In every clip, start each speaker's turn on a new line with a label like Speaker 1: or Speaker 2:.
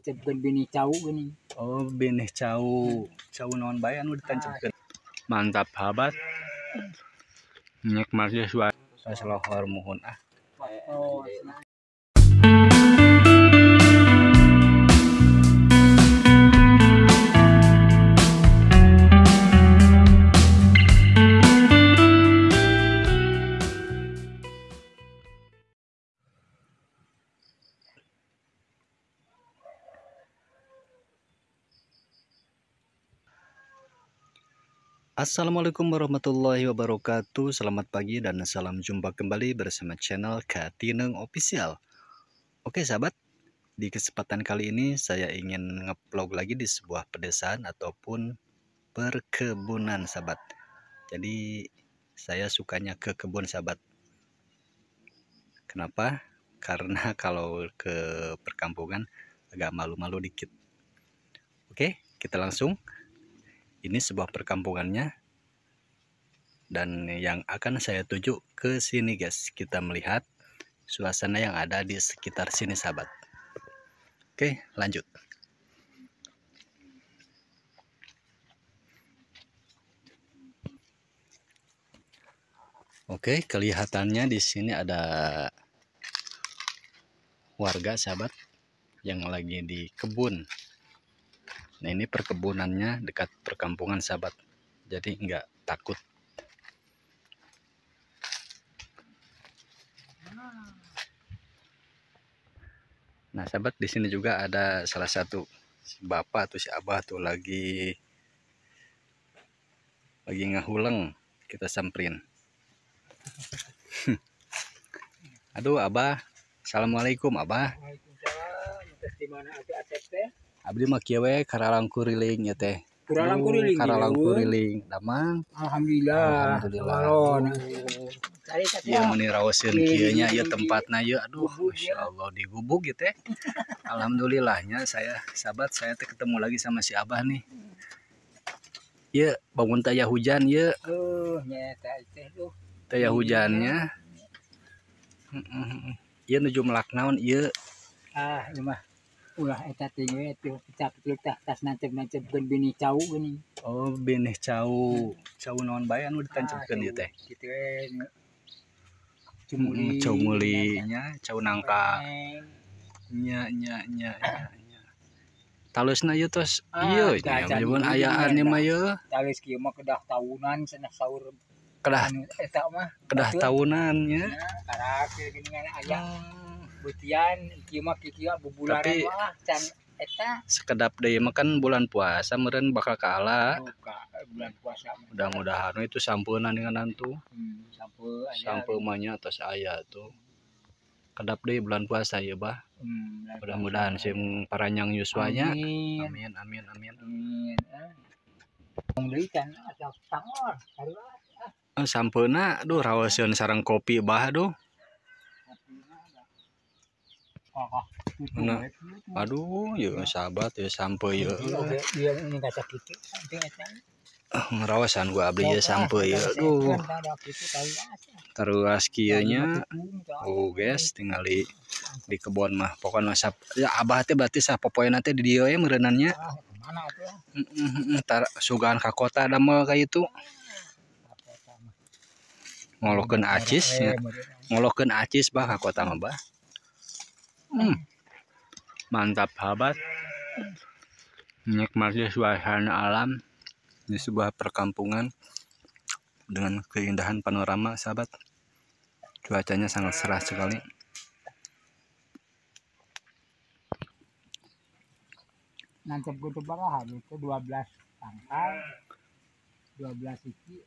Speaker 1: Tancapkeun benih cau geuning.
Speaker 2: Oh, benih cau. Cau naon bae anu ditancepkeun. Mantap sahabat. Nikmatnya suasana muhun ah.
Speaker 1: Oh,
Speaker 2: Assalamualaikum warahmatullahi wabarakatuh. Selamat pagi dan salam jumpa kembali bersama channel Katineng Official. Oke sahabat, di kesempatan kali ini saya ingin ngevlog lagi di sebuah pedesaan ataupun perkebunan sahabat. Jadi saya sukanya ke kebun sahabat. Kenapa? Karena kalau ke perkampungan agak malu-malu dikit. Oke, kita langsung. Ini sebuah perkampungannya dan yang akan saya tuju ke sini guys. Kita melihat suasana yang ada di sekitar sini sahabat. Oke, lanjut. Oke, kelihatannya di sini ada warga sahabat yang lagi di kebun. Nah, ini perkebunannya dekat perkampungan sahabat, jadi nggak takut. Nah sahabat, di sini juga ada salah satu si bapak atau si abah tuh lagi ngahuleng, kita samperin. Aduh abah, assalamualaikum abah. Abdi mah kieu we karalang kuriling ya teh.
Speaker 1: Karalang kuriling.
Speaker 2: Karalang kuriling. Damang.
Speaker 1: Alhamdulillah.
Speaker 2: Alhamdulillah. Ieu meuni raoseun kieu nya ieu tempatna ieu. Aduh, masyaallah digubug ieu teh. Alhamdulillahnya saya sahabat saya teh ketemu lagi sama si Abah nih. Ieu bangun teh aya hujan ieu.
Speaker 1: Nya teh duh.
Speaker 2: Teh aya hujannya. Ieu nuju melak naon ieu?
Speaker 1: Ah, ieu mah ulah eta teh we teu pecak-pecak tah tas nancep-nancepkeun benih cau geuning.
Speaker 2: Oh, benih cau. Cau naon bae anu ditancepkeun ieu teh?
Speaker 1: Kitu we. Cumuli.
Speaker 2: Cumuli nya, cau nangka. Nya nya nya nya. Talusna ieu tos ieu nya mun ayaan ieu mah ieu.
Speaker 1: Talus kieu mah kedah tahunan cenah saur.
Speaker 2: Kedah
Speaker 1: eta mah.
Speaker 2: Kedah tahunan nya.
Speaker 1: Karak geuningan aya. Butian kieu mah kieu bubularan mah can eta
Speaker 2: sekedap deui mah kan bulan puasa meureun bakal kaala.
Speaker 1: Bulan puasa
Speaker 2: mudah-mudahan itu sampeuna dengan tuh.
Speaker 1: Sampeu aya.
Speaker 2: Sampeu mah nya tos aya tuh. Kedap deui bulan puasa ieu bah. Mudah-mudahan sing paranyang yuswanya.
Speaker 1: Amin
Speaker 2: amin amin amin.
Speaker 1: Amin. Mung deui can asa pangor sarua.
Speaker 2: Sampeuna aduh raoseun sareng kopi bah aduh. Nah, aduh, ya sahabat ya sampai ya. Ngerawasan gua abdi ya sampai ya. Aduh. Terus kieu nya. Oh guys, tingali di kebon mah. Pokokna sap ya abah teh berarti sapopoena teh di dieu ye meureunannya. Heeh, sugan ka kota damel ka itu. Ngolokeun acis nya. Ngolokeun acis bah ka kota mah bah. Mantap sahabat. Nikmati suasana alam di sebuah perkampungan dengan keindahan panorama sahabat. Cuacanya sangat cerah sekali.
Speaker 1: Nancep kutu baraha itu 12 tangkal, 12 iki.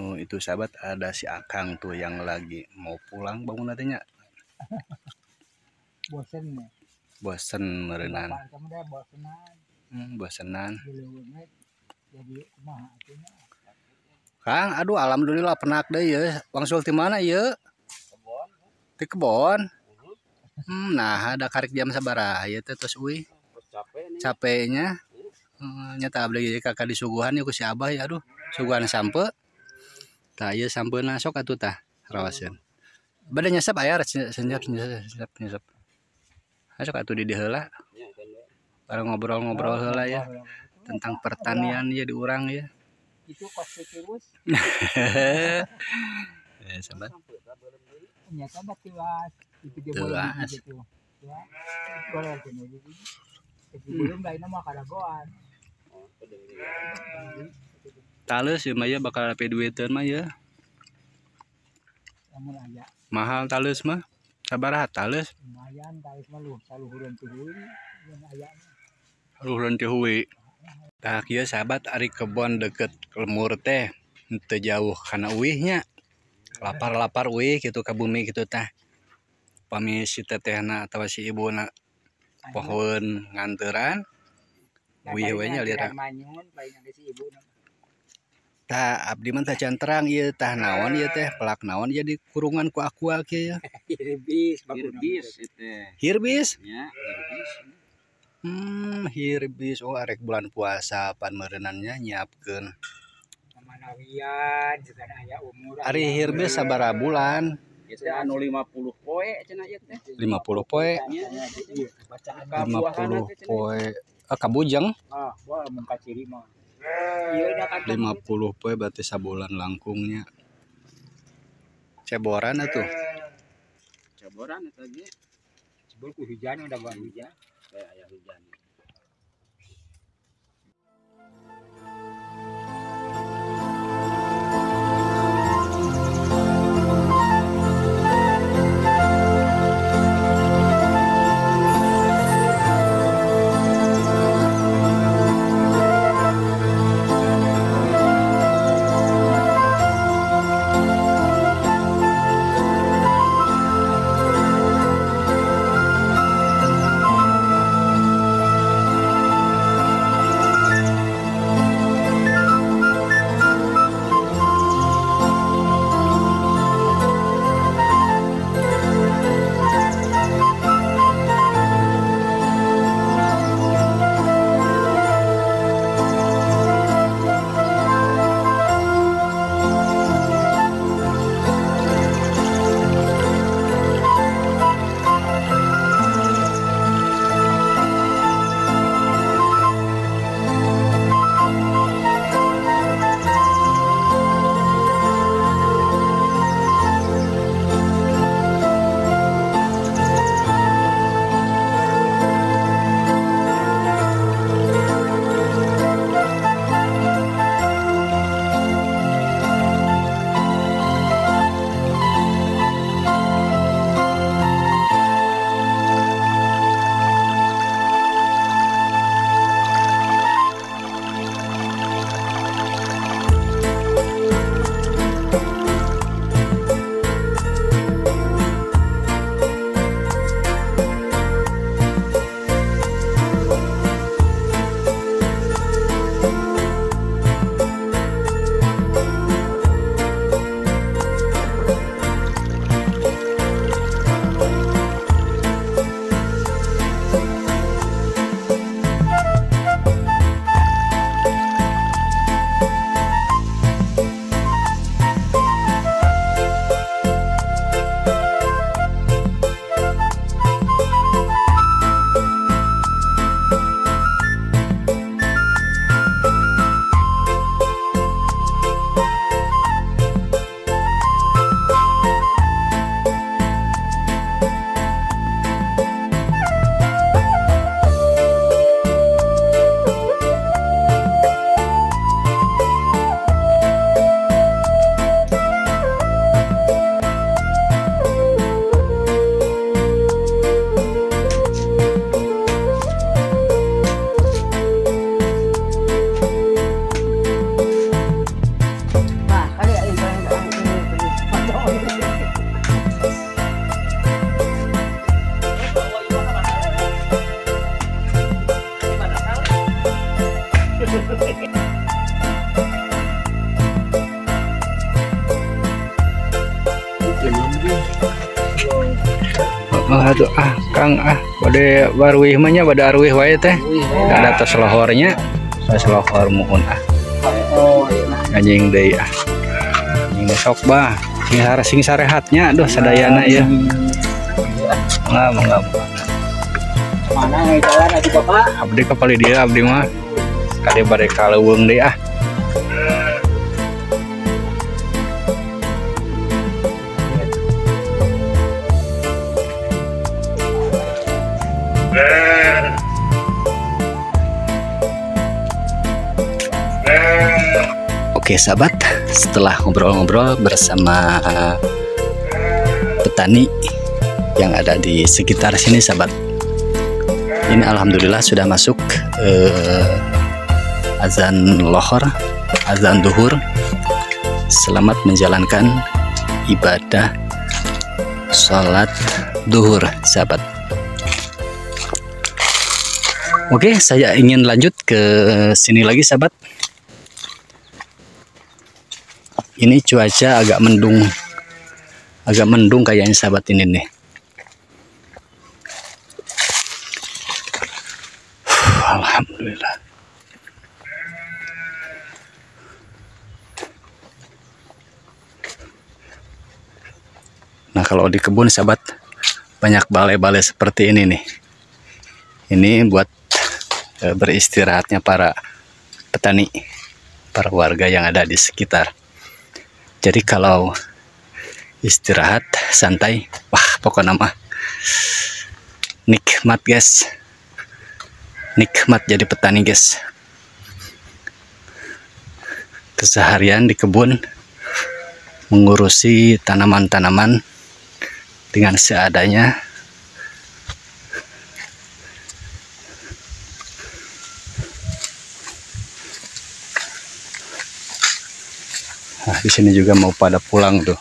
Speaker 2: Oh, itu sahabat ada si Akang tuh yang lagi mau pulang bangun nantinya.
Speaker 1: Bosen ya?
Speaker 2: Bosen merenan.
Speaker 1: Bosenan.
Speaker 2: Bosenan.
Speaker 1: Jadi kumaha atuh.
Speaker 2: Kang, aduh alhamdulillah penak deui ya. Wangsul ti mana ieu?
Speaker 3: Kebon.
Speaker 2: Ti kebon. Nah, ada karek jam sabaraha ieu teh tos euy. Capeknya. Nyata abdi kakak disuguhan ieu ku si Abah ya aduh, suguhan sampe. Tah ieu sampeuna sok atuh tah rawaseun. Bade nyasap aya senyap. Sok atuh di dieu heula. Bareng ngobrol-ngobrol heula ya tentang pertanian ya di urang ya.
Speaker 1: Itu kos terus.
Speaker 2: Ya sahabat.
Speaker 1: Nyata batiwas itu dia boleh gitu. Ya. Boleh gitu. Belum lainna mah kadagoan.
Speaker 2: Tales ieu mah ya bakal rapi duiteun mah ya.
Speaker 1: Lamun aya.
Speaker 2: Mahal tales mah. Sabaraha tales?
Speaker 1: Lumayan tales mah lu saluhureun ti hui yang aya.
Speaker 2: Saluhureun ti hui. Tah kieu sahabat ari kebon deket lemur teh teu jauh kana uihnya. Lapar-lapar uih kitu ka bumi kitu tah. Pami si tetehna atawa si ibuna pohoeun nganteran uih we nya lira. Tah abdi mah tah can terang ieu tah naon ieu teh pelak naon ieu di kurungan ku aqua kieu ya.
Speaker 1: Hirbis,
Speaker 3: hirbis teh.
Speaker 2: Hirbis?
Speaker 3: Nya, hirbis.
Speaker 2: Hirbis oh arek bulan puasa pan meureunannya nyiapkeun.
Speaker 1: Manawian juga aya umur.
Speaker 2: Ari hirbis sabaraha bulan?
Speaker 3: Ieu teh anu 50 poe cenah ieu teh.
Speaker 2: 50 poe. 50 poe. Ah kabujeng.
Speaker 1: Ah, wah mun kaciri mah.
Speaker 2: 50 poe berarti sabulan langkungnya. Ceboran atuh.
Speaker 3: Ceboran eta ge.
Speaker 1: Cebol ku hujan udah gua hujan.
Speaker 3: Kayak aya hujan.
Speaker 2: Aduh ah Kang ah bade baruih mah nya bade aruih wae teh. Ada atas lohornya. Atas lohor muhun ah. Anjing deui ah. Anjing sok bah. Sing sarehatnya aduh sadayana ya. Mangga.
Speaker 1: Mana jalan atuh Bapak?
Speaker 2: Abdi ka palih dieu abdi mah. Kade bade ka leuweung deui ah. Oke sahabat, setelah ngobrol-ngobrol bersama petani yang ada di sekitar sini sahabat, ini alhamdulillah sudah masuk azan lohor, azan duhur. Selamat menjalankan ibadah sholat duhur sahabat. Oke, saya ingin lanjut ke sini lagi sahabat. Ini cuaca agak mendung kayaknya sahabat ini nih. Alhamdulillah. Nah kalau di kebun sahabat banyak balai-balai seperti ini nih. Ini buat beristirahatnya para petani, para warga yang ada di sekitar. Jadi kalau istirahat santai, wah pokoknya mah nikmat guys. Nikmat jadi petani guys. Keseharian di kebun mengurusi tanaman-tanaman dengan seadanya. Nah, di sini juga mau pada pulang tuh.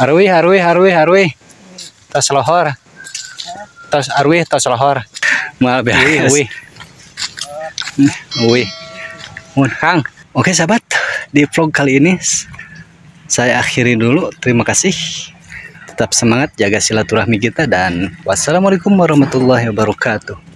Speaker 2: Arwi, arwi, arwi, arwi. Tas lohor. Tas arwi, tas lohor. Maaf ya. Wih. Wih. Mun Kang. Oke sahabat, di vlog kali ini saya akhiri dulu. Terima kasih. Tetap semangat, jaga silaturahmi kita, dan wassalamualaikum warahmatullahi wabarakatuh.